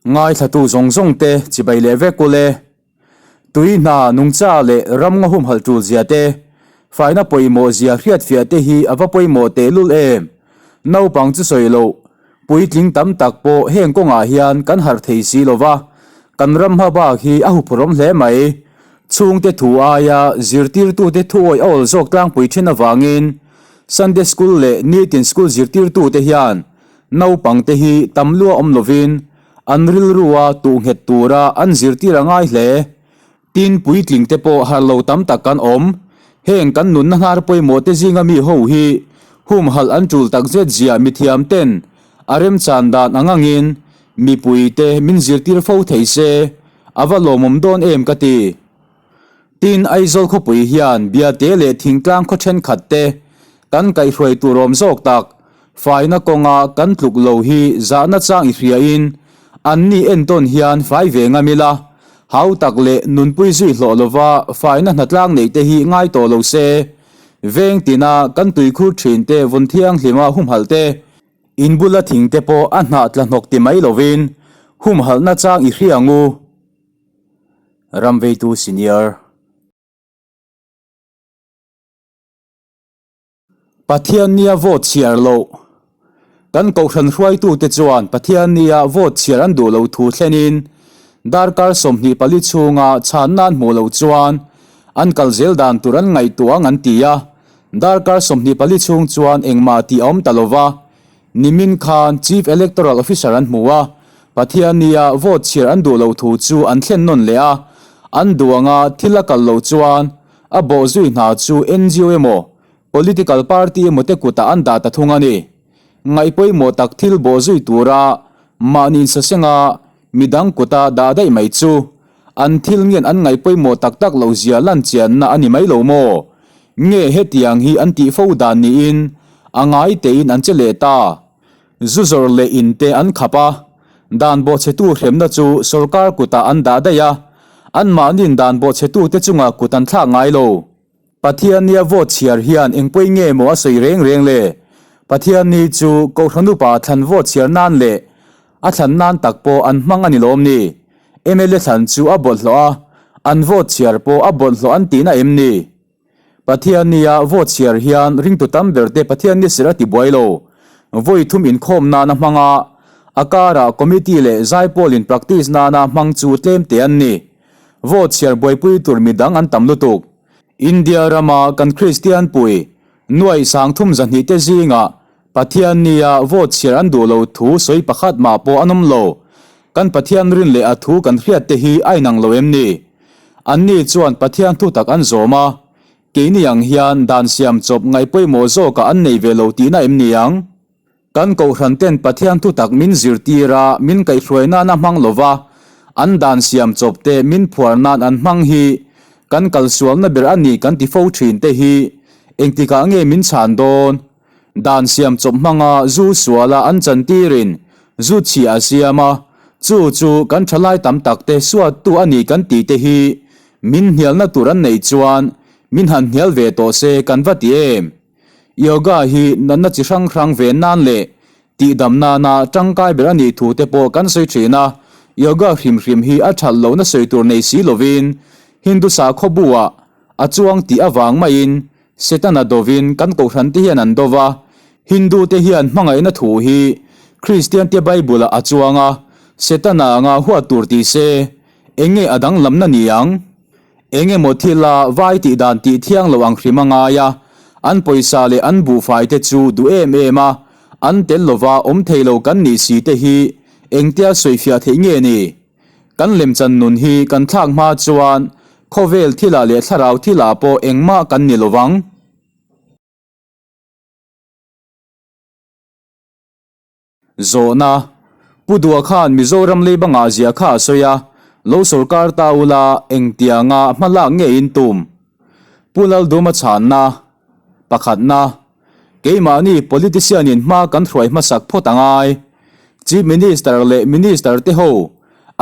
Ngaithlatu zawng zawng te chibai leh vek ule. Tui hna nungcha leh ram nga humhalh tul zia te, faina pawimawh zia hriatfiah te hi a va pawimawh tehlul em? Naupang chu sawi loh, puitling tam tak pawh heng kawngah hian kan harh thei si lo va, kan ram hma bak hi a huphurhawm hle mai. Chhungte thu aia zirtirtute thuawih a awl zawk tlangpui thin avangin Sunday School leh nitin school zirtirtute hian Naupangte hi tam lua awm lovin an rilrua tuh nghet tura an zirtir a ngai hle. Tin, puitlingte pawh harh lo tam tak kan awm. Heng kan nunna hnar pawimawhte zinga mi ho hi humhalh an tul takzet zia mithiam ten a remchan dan ang angin mipuite min zirtir fo thei se a va lawmawm dawn em ka ti. Tin, Aizawl khawpui hian Biate leh thingtlang khaw thenkhat te kan kaihhruai tur awm zawk tak, faina kawnga kan tluk lo hi zahna chang i hriain anni entawn hian fai ve ngam ila, hau tak leh nunpui zui hlawh lova faina hnatlang neih te hi ngai tawh lo se, veng tina kan tuikhur thin te vawn thianghlima humhalh te, in bula thing te pawh a hnah tla hnawk ti mai lovin humhalhna chang i hria ang u. Ramveitu Senior. Pathiannia vote chhiar loh. Kan kohhran hruaitute chuan Pathiannia vote chhiar an duh loh thu thlenin darkar 24 chhunga chhanna an hmuh loh chuan an kal zel dan tur an ngaihtuah ang an ti a, darkar 24 chhung chuan engmah tih a awm ta lova. Nimin khan Chief Electoral Officer an hmu a, Pathiannia vote chhiar an duh loh thu chu an thlen nawn leh a, an duh anga thil a kal loh chuan a bawhzui hna chu ngo emaw political party emaw te kutah an dah ta thung a ni. Ngaihpawimawh tak thil bawhzui tura mahni insasenga midang kuta dah daih mai chu an thil ngen an ngaihpawimawh tak tak loh zia lan chianna a ni mai lo maw? Nge hetiang hi an tih fo dan niin a ngai tein an che leh ta. Zu zawrh leh in te an khap a, dan bawhchhetu hremna chu sorkar kutah an dah daih a, anmahniin dan bawhchhetute chungah kut an thlak ngai lo. Pathiannia vote chhiar hian engpawi nge maw a sawi reng reng le? Pathianni chu Kohhran upa thlan vote chhiar nan leh a thlan nan tak pawh an hmang a ni lawm ni? Mla thlan chu a bawlhhlawh a, an vote chhiar pawh a bawlhhlawh an tihna em ni? Pathiannia vote chhiar hian ringtu tam berte Pathianni serh a ti buai lo. Vawi thum inkhawm nana hmang a, a karah committee leh zaipawlin practice nana hmang chu tlem te an ni. Vote chhiar buaipui tur midang an tam lutuk. India rama kan Kristian pui nuaih sangthum zahnih te zingah Pathian nia vote chhiar an duh lo thu sawi pakhat mah pawh an awm lo. Kan Pathian rin leh a thu kan hriat te hi a inang lo em ni? Anni chuan Pathian thu tak an zawm a, keini ang hian dan siam chawp ngaih pawimawh zawkah an nei ve lo tihna em ni ang? Kan kohhran ten Pathian thutak min zirtir a, min kaihhruai nan a hmang lova, an dan siam chawp te min phuar nan an hmang hi kan kalsualna ber a ni kan ti fo thin te hi engtikah nge min chhan dawn? Dan siam chawp hmanga zu suala an chantirin zu chhia a siam a, chu chu kan thalai tam tak te suattu a ni kan tih te hi min hnialna tur an neih chuan min han hnial ve tawh se kan va ti em? Yoga hi natna chi hrang hrang ven nan leh tihdam nana tangkai ber a nih thu te pawh kan sawi thin a, yoga hrim hrim hi a that lohna sawi tur nei si lovin Hindu sakhaw buah a chuang tih avang maiin Setana dovin kan kohhran te hian an dova, Hindu te hian hmangaihna thu hi Kristian te Bible ah a chuang a, Setana anga huat tur ti se enge a danglamna ni ang? Eng emaw thila vai tih dan tih thiang lo ang hrim a ngai a, an pawisa leh an buhfai te chu duh em em a, an tel lova awm thei lo kan nih si te hi engtia sawifiah theih nge ni? Kan lemchan nun hi kan thlak hma chuan khawvel thilah leh thlarau thilah pawh engmah kan ni lovang. Zawhna, Pu Dua khan Mizoram leiba ngah zia kha a sawi a, lo sawrkar ta ula engtianga hma lak nge in tum? Pu Lalduma chhanna, Pakhatna, Keimahni politician in hma kan hruai hmasak phawt a ngai. Chief Minister leh Minister te ho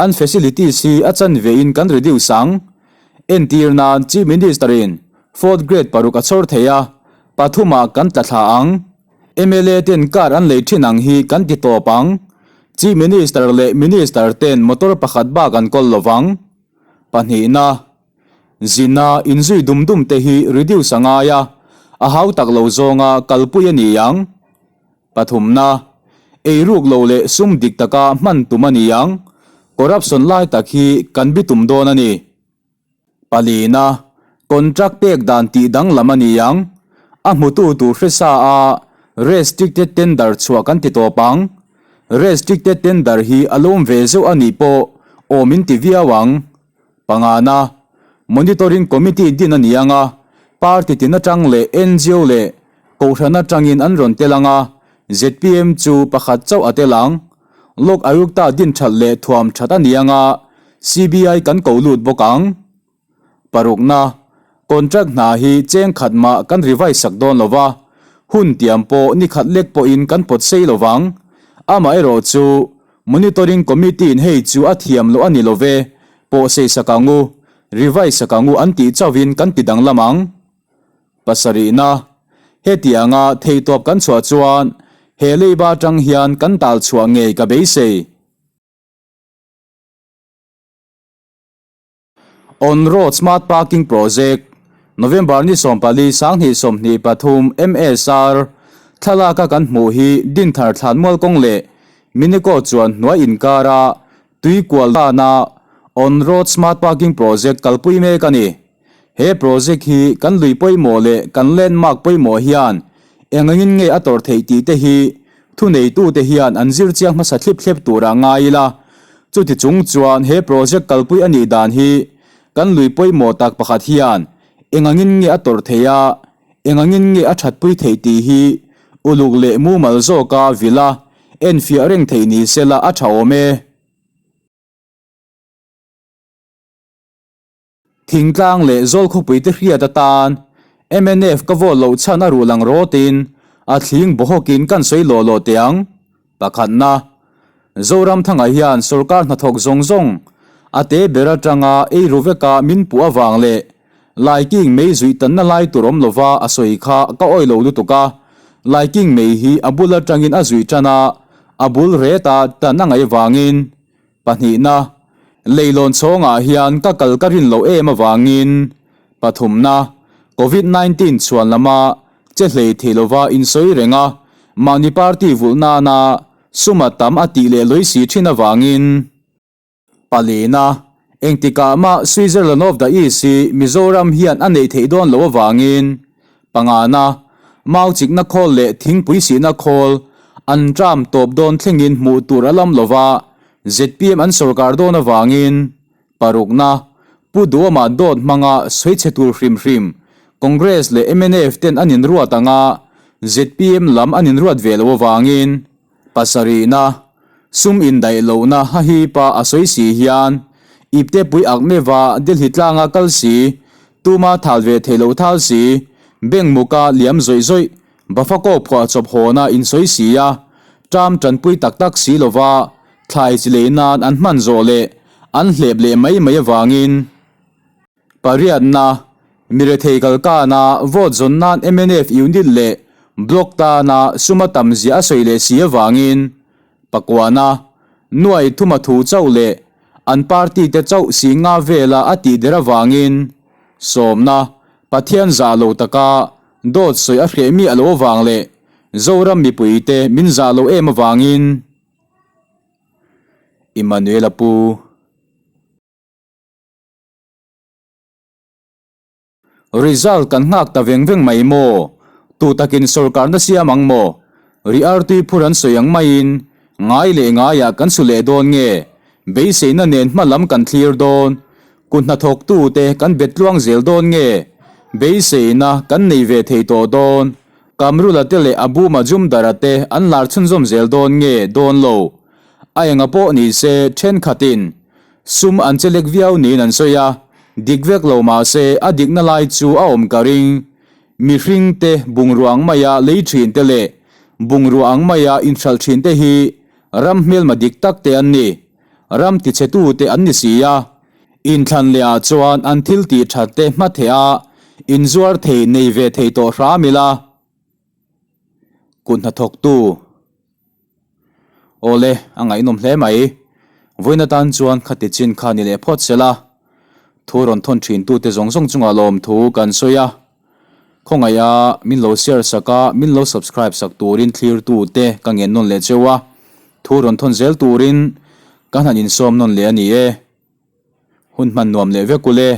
an facilities hi a chanve in kan reduce ang. Entir nan Chief Minister in fourth grade paruk a chhawr thei a, pathumah kan tla thla ang. Mla ten car an lei thin ang hi kan ti tawp ang. Chief Minister leh Minister ten motor pakhat bak an kawl lovang. Pahnihna, Zina inzui dum dum te hi reduce a ngai a, a hau tak lo zawnga kalpui a ni ang. Pathumna, Eiruk lo leh sum dik taka hman tum a ni ang. Corruption lai tak hi kan bitum dawn a ni. Palina, Contract pek dan tih danglam a ni ang. A hmutu tur hre sa a restricted tender chhuah kan ti tawp ang. Restricted tender hi a lawm ve zeuh a nih pawh awm in ti viau ang. Pangana, Monitoring Committee din a ni ang a, party tin atang leh ngo leh kohhran atangin an rawn tel ang a, zpm chu pakhat chauh a tel ang. Lok Ayukta din that leh thuam that a ni ang a, CBI kan ko lut bawk ang. Parukna, Contract hna hi cheng khat mah kan revise sak dawn lo va, hun tiam pawh ni khat lek pawhin kan pawt sei lo vang. Amaherawh chu, Monitoring Committee in hei chu a thiam loh a ni lo ve, pawh sei sak ang u, revise sak ang u an tih chauhin kan ti danglam ang. Pasarihna, Hetianga theihtawp kan chhuah chuan he leiba atang hian kan tal chhuah ngei ka beisei. On Road Smart Parking Project, November ni 14 2023 MSR, thlalaka kan hmuh hi Dinthar Thlanmual kawng leh Miniko chuan hnuai inkara tui kual dana On Road Smart Parking Project kalpui mek a ni. He project hi kan lui pawimawh leh kan landmark pawimawh hian eng angin nge a tawrh theih tih te hi Thuneitute hian an zir chiang hmasa thlip thlep turah ngai ila, chuti chung chuan he project kalpui a nih dan hi kan lui pawimawh tak pakhat hian eng angin nge a tawrh theih a, eng angin nge a thatpui theih tih hi uluk leh mumal zawka vil a, enfiah reng theih ni sela a tha awm e. Thingtlang leh Zawlkhawpui te hriat atan mnf ka vote loh chhan a ruh lang rawtin a thling bawhawkin kan sawi lawh lawh teh ang. Pakhatna, Zoramthanga hian sorkar hnathawk zawng zawng a te ber atanga ei ru veka min puh avang leh Laiking mei zuih tanna lai tur awm lova a sawi kha ka awih lo lutuk a, Laiking mei hi a bul atangin a zuih tan a, a bul reta tan a ngaih vangin Pahnihna, Leilawn chhawngah hian ka kal ka rin loh em avangin pathumna, Covid 19 chhuan lama che hlei thei lova insawi reng a, mahni party vulh nana sum a tam a tih leh lawisi thin avangin. Palina, Engtikah mah Switzerland of the East hi Mizoram hian a neih theih dawn loh avangin Pangana, Mau chikna khawl leh thingpui sihna khawl an tram tawp dawn thlengin hmuh tur a lam lova zpm an sorkar dawn avangin parukna Pu Duama dawt hmanga sawichhe tur hrim hrim Congress leh mnf ten an inruat anga zpm lam an inruat ve lo avangin Pasarihna, Sum indaih lohna hahipa a sawi si hian iptepui ak meva Delhi tlanga kal si, tuma thal ve thei lo thal si, bank muka liam zawih zawih Bafako phuah chawp hawna insawi si a, term tanpui tak tak si lova thlai chi lei nan an hman zawh leh an hlep leh mai mai avangin. Pariatna, Mirethei kalkana vote zawn nan mnf unit leh block tana sum a tam zia a sawi leh si avangin Pakuana, Nuai thuma thu chauh leh an party te chauh si nga vela a tih der avangin Sawmna, Pathian zah lo taka dawt sawi a hreh miah lo avang leh Zoram mipuite min zah lo em avangin Immanuel a pu. Result kan nghak ta veng veng mai maw? Tu takin sorkarna siam ang maw? Ri artui phur an sawi ang maiin ngai leh ngaiah kan su leh dawn nge? Beiseina nen hma lam kan thlir dawn? Kut hnathawktute kan bet tluang zel dawn nge? Beiseina kan nei ve thei tawh dawn? Kamrula te leh Abu Majumdara te an lar chhunzawm zel dawn nge dawn lo? A enga pawh ni se thenkhatin Sum an che lek viau niin an sawi a, dik vek lo mah se a dikna lai chu a awm ka ring. Mihring te bungrua ang maia lei thin te leh bungrua ang maia inhralh thin te hi ram hmelma dik tak te an ni. Ram tichhetu te an ni si a. Inthlan leh ah chuan an thil tih that te hma theh a inzuar thei nei ve thei tawh hram ila. Kut hnathawktu. Awle, a ngaihnawm hle mai. Vawiin atan chuan khati chin kha ni leh phawt sela. Thu rawn thawn thin tute zawng zawng chungah lawmthu kan sawi a. Khawngaiha min lo share sak a, min lo subscribe sak turin thlirtute ka ngen nawn leh cheu a. Thu rawn thawn zel turin ka hnan insawm nawn leh a ni e. Hun hman nuam leh vek ule.